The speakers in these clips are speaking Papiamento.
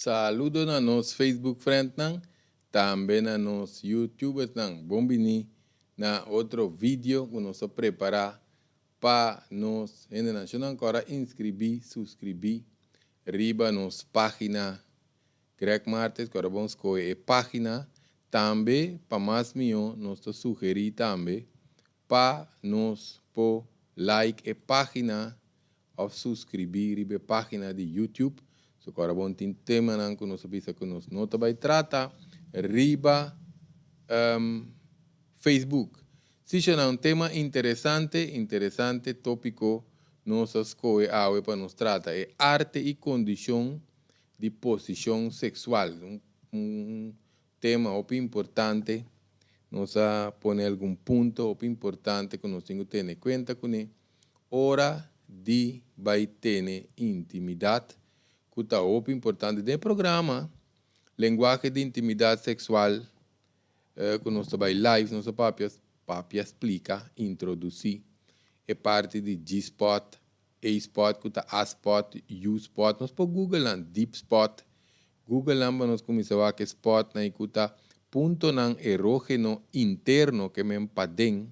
Saludo na nos Facebook friendnan, tambe na nos YouTubersnan. Bon bini na otro video ku nos a prepara pa nos hendenan. Shonnan kòrda inskribí, suskribí riba nos página Greg Martes ku ora bon skohe e página. Tambe pa mas mihó nos ta sugerí tambe pa nos por like e página òf suskribí riba e página di YouTube. So ku ora bon tin temanan ku nos a bisa ku nos no ta bai trata riba Facebook. Sí shona un tema interesante, interesante tópiko nos a skohe awe pa nos trata, e arte i kondishon di posishon seksual. Un un tema hopi importante. Nos a pone algun punto hopi importante ku nos tin ku tene kuenta kuné ora di bai tene intimidat, ku ta hopi importante. Den e programa Lenguahe di Intimidat Seksual ku nos ta bai live nos ta papia papia splika introdusí e parti di G-spot, A-spot ku ta A-spot, U-spot, nos por google nan, deep spot, google nan pa nos kuminsá wak e spotnan i ku ta puntonan erógeno interno ke men paden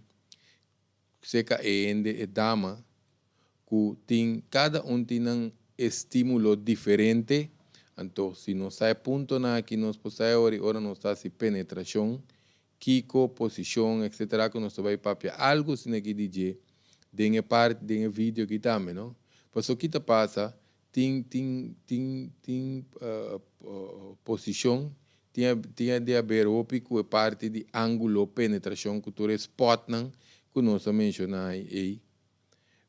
seka e hende e dama ku tin kada un tin nan estímulo diferente, anto si nos sa e puntonan aki nos por sa e ora i ora nos ta hasi penetrashon kiko, posishon etc ku nos ta bai papia algu asina aki di dje den e parti den e video aki tambe no. Paso ki ta pasa tin tin tin tin posishon tin tin di haber hopi ku e parti di angulo penetrashon ku tur e spotnan ku nos a menshona ei.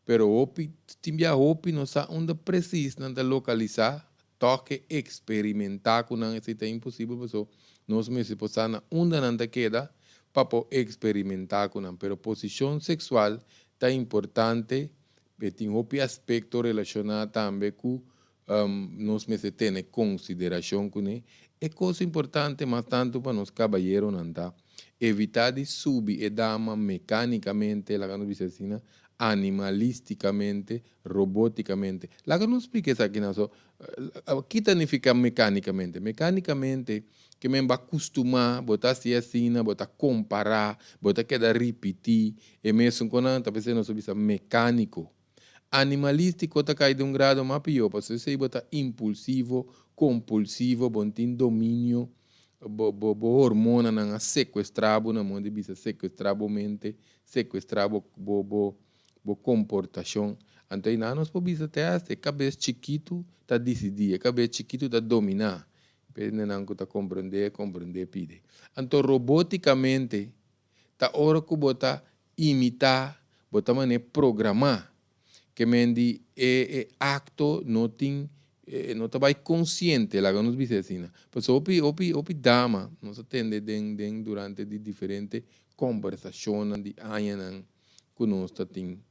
Pero hopi, tin bia hopi no sa unda presis nan ta lokalisá, tòg ke eksperimentá ku nan esei ta imposibel paso nos mester por sa na unda nan ta keda pa por eksperimentá ku nan. Pero posishon seksual ta importante, e tin hopi aspekto relashoná tambe ku nos mester tene konsiderashon kuné. E kos importante mas tantu pa nos kabayeronan ta evitá di subi e dama mekanikamente, laga nos bisa asina, animalistikamente, robotikamente. Laga nos splika esaki nan so. Ki ta nifiká mekanikamente? Mekanikamente ke men bo a kustumá, bo ta hasi asina, bo ta kompará, bo ta keda ripití e mesun konan, ta p'esei nos ta bisa mekániko. Animalístiko ta kai den un grado mas pió, pasobra esei bo ta impulsivo, kompulsivo, bo no tin dominio, bo bo bo hormonanan a sekuestrá bo na modo di bisa sekuestrá bo mente, sekuestrá bo bo bo bo komportashon. Anto einan nos por bisa te hasta e kabes chikitu ta disidí, e kabes chikitu ta dominá. P'e ku ta komprendé, komprendé pide. Anto robótikamente Ta ora ku bo ta imitá, bo ta manera programá. Ke men di e e akto no tin no ta bai konsiente, laga nos bisa asina. Pasobra hopi hopi hopi dama nos a tende den den durante di diferente kombersashonnan di añanan ku nos ta tin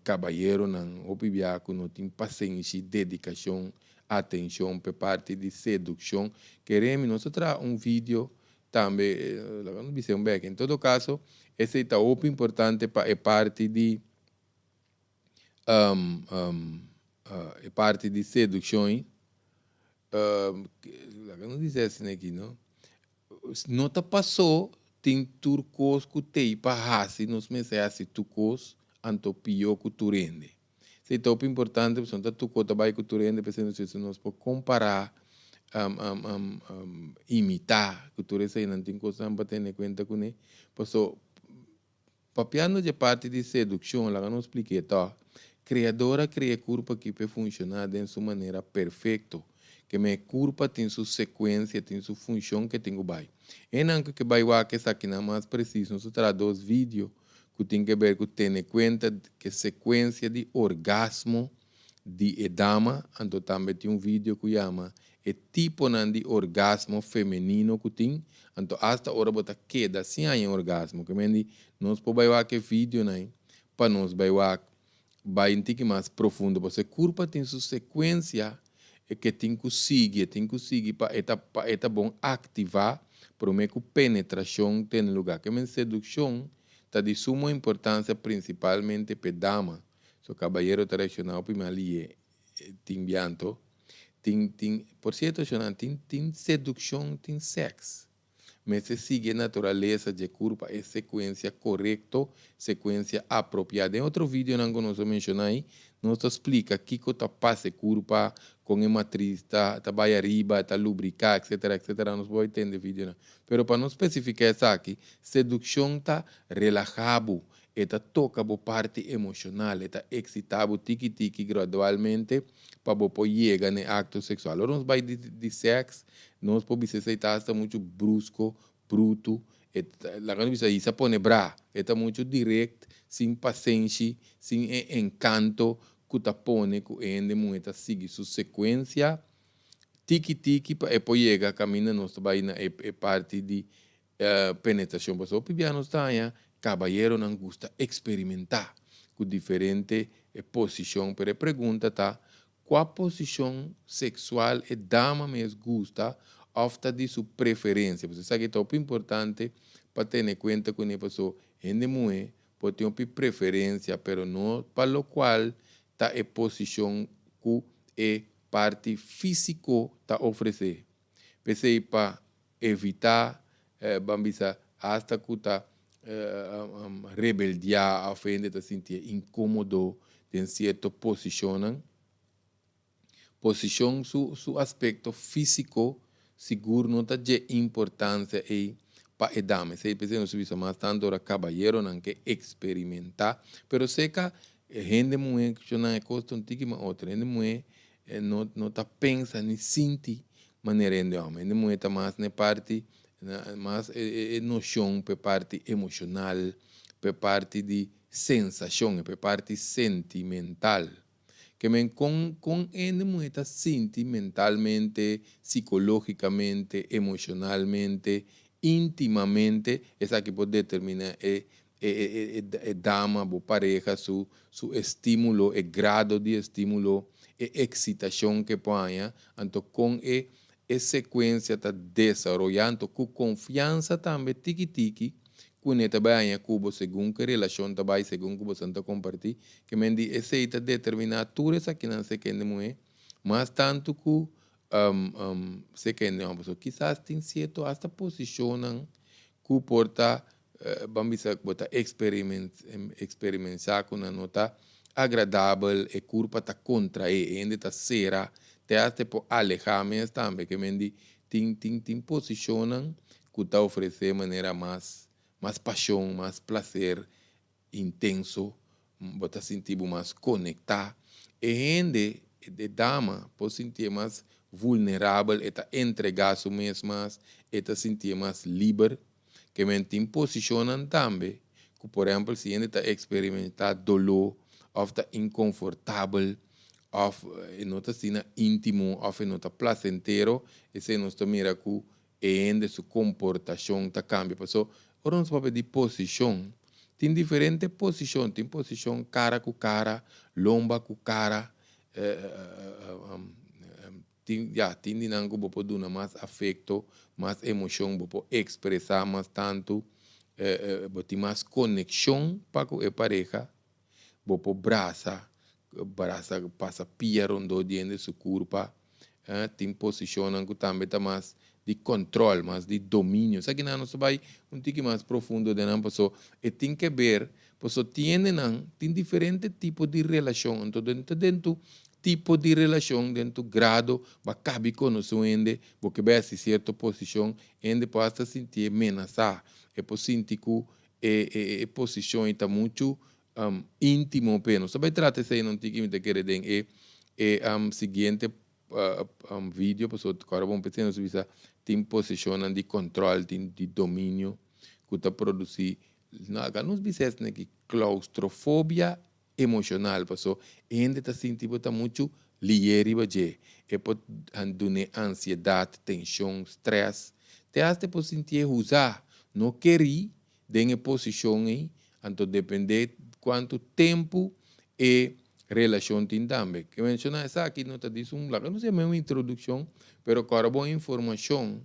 kabayeronan hopi bia ku no tin pasenshi, dedikashon, atenshon p'e parti di sedukshon. Kere mi nos a traha un video tambe, laga nos bis'é un bek. En todo kaso, esei ta hopi importante pa e parti di e parti di sedukshon ei. Laga nos bis'é asina aki, no? No ta pasó tin tur kos ku tei pa hasi, nos mester hasi tur kos, anto pió ku tur hende. Esei ta hopi importante pasobra no ta tur kos ta bai ku tur hende, p'esei nos mester nos por kompará, imitá ku tur eseinan. Tin kosnan pa tene kuenta kuné. Paso papiando dje parti di sedukshon, laga nos splik'é tòg. Kreador a krea e kurpa aki p'e funshoná den su manera perfekto. Ke men e kurpa tin su sekuensia, tin su funshon ke tin ku bai. Enan ku ke bai wak esakinan mas presis, nos a traha dos video ku tin ke ber ku tene kuenta ke sekuensia di orgasmo di e dama, anto tambe tin un video ku yama. E tiponan di orgasmo femenino ku tin, anto asta ora bo ta keda sin haña orgasmo. Ke men di nos por bai wak e videonan pa nos bai wak bai un tiki mas profundo pasobra e kurpa tin su sekuensia e ke tin ku sigui, e tin ku sigui pa e ta pa e ta bon aktivá promé ku penetrashon tene lugá. Ke men sedukshon ta di sumo importansia prinsipalmente p'e dama. So kabayero ta reakshoná hopi mal i e tin bianto. Tin tin por sierto shonnan tin tin sedukshon tin sèks. Mester sigui e naturalesa dje kurpa e sekuensia korekto, sekuensia apropiá. Den otro videonan ku nos a menshoná ei, nos ta splika kiko ta pasa e kurpa, kon e matris ta ta bai ariba, ta lubriká, etsetera, etsetera. Nos por bai tende videonan. Pero pa no spesifiká esaki, sedukshon ta relahá bo, E ta toka bo parti emoshonal, e ta eksitá bo tiki tiki gradualmente pa bo por yega na e akto seksual. Ora nos bai di di sèks, nos por bisa esei ta asta muchu brusko, brutu, e ta laga nos bisa hisa pone bra, e ta muchu direkt, sin pasenshi, sin e enkanto ku ta pone ku e hende muhé ta sigui su sekuensia tiki tiki pa e por yega kaminda nos ta bai na e e parti di Penetracion pasobra hopi bia nos ta haña cabayeronan gusta experimenta cu diferente posicion pero e pregunta ta cua posicion sexual e dama mes gusta of ta di su preferencia pasobra esaki ta hopi importante pa tene cuenta cune pasobra hende muhe por tin hopi preferencia pero no pa locual ta e posicion cu e parti fisico ta ofrece P'esei pa evitá, ban bisa, asta ku ta rebeldiá òf hende ta sintié inkómodo den sierto posishonnan, posishon su su aspekto físiko sigur no ta dje importansia ei pa e dama. Esei p'esei nos ta bisa mas tantu ora kabayeronan ke eksperimentá, pero seka hende muhé ku nan e kos ta un tiki mas otro. Hende muhé E no no ta pensa ni sinti manera hende hòmber. Hende muhé ta mas na e parti mas e noshon pa e parti emoshonal, pa e parti di sensashon, pa e parti sentimental. Ke men kon kon hende muhé ta sinti mentalmente, sikológikamente, emoshonalmente, íntimamente, esaki por determiná e e dama, bo pareha, su su estímulo, e grado di estímulo, e eksitashon ke por haña, anto kon e e sekuensia ta desaroyá, anto ku konfiansa tambe tiki tiki kuné ta bai haña ku bo segun ku e relashon ta bai, segun ku boso ta kompartí, ke men di esei ta determiná tur esakinan sekende muhé, mas tantu ku sekende hòmber. So kisas tin sierto asta posishonnan ku por ta Ban bisa ku bo ta eksperimensá ku nan no ta agradabel, e kurpa ta kontraé, e hende ta sera, te asta e por alehá mes tambe. Ke men di tin tin tin posishonnan ku ta ofresé manera mas mas pashon, mas plaser intenso, bo ta sinti bo mas konektá. E hende, e dama, por sintié mas vulnerabel, e ta entregá su mes mas, e ta sintié mas liber. Ke men tin posishonnan tambe ku, por ehèmpel, si hende ta eksperimentá doló òf ta inkonfortabel òf e no ta asina íntimo òf e no ta plasentero, esei nos ta mira ku e hende su komportashon ta kambia. Paso, ora nos papia di posishon, tin diferente posishon. Tin posishon kara ku kara, lomba ku kara, tin, ya, tin di nan ku bo por duna mas afekto, mas emoshon, bo por ekspresá mas tantu, bo tin mas konekshon pa ku e pareha. Bo por brasa, brasa pasa pia rondó di hende su kurpa. Tin posishonnan ku tambe ta mas di kòntròl, mas di dominio. Esaki nan nos ta bai un tiki mas profundo den nan paso e tin ke ber, paso tin hendenan tin diferente tipo di relashon. Anto den ta den tu tipo di relashon, den tu grado bo a kabi konosé un hende, bo ke bai hasi sierto posishon, e hende por asta sintié menasá, e por sinti ku E e e posishon ei ta muchu íntimo p'e. Nos ta bai trata esei non tiki mi ta kere den e e siguiente video pasobra ku ora bon pens'é nos bisa tin posishonnan di kòntròl, tin di dominio ku ta produsí no aka nos bisa esaki klaustrofobia emoshonal pasobra e hende ta sinti bo ta muchu. Lié riba dje. E por dun'é ansiedat, tenshon, strès. Te asta e por sintié huzá, no kerí den e posishon ei, anto dependé kuantu tempu e relashon tin tambe. Ke menshoná esaki no ta dis un laga nos yama un introdukshon, pero kòrda bo informashon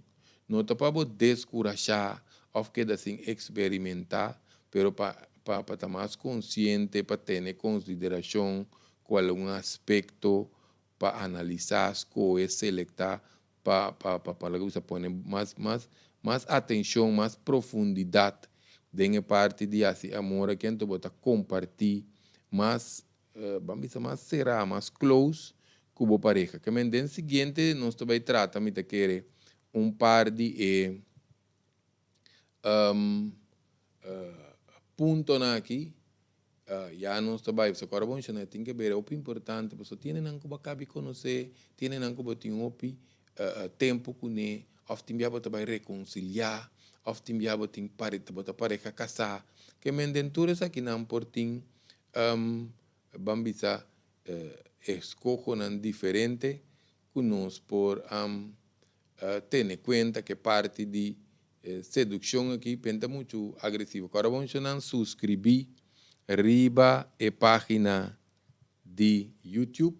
no ta pa bo deskurashá òf keda sin eksperimentá, pero pa pa ta mas konsiente, pa tene konsiderashon ku algun aspekto pa analisá, skohe, selektá, pa pa pa pa laga bisa pone mas mas mas atenshon, mas profundidat den e parti di hasi amor aki anto bo ta kompartí mas ban bisa mas será, mas close ku bo pareha. Ke men den siguiente nos ta bai trata mi ta kere un par di e puntonan aki. Ya nos ta bai, pasobra ora bo menshoná tin ke bira hopi importante, pasobra tiene nan ku bo a kabi konosé, tiene nan ku bo tin hopi tempu kuné, òf tin bia bo ta bai rekonsiliá, òf tin bia bo tin pare bo ta pareha kasá. Ke men den tur esakinan por tin ban bisa eskohonan diferente ku nos por tene kuenta ku e parti di sedukshon aki p'e ta muchu agresivo. Kòrda bo menshonan suskribí riba e página di YouTube,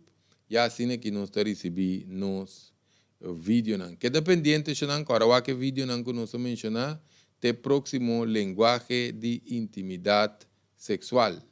ya asina ki nos ta risibí nos videonan. Keda pendiente shonan, kòrda wak e videonan ku nos a menshoná. Te próksimo Lenguahe di Intimidat Seksual.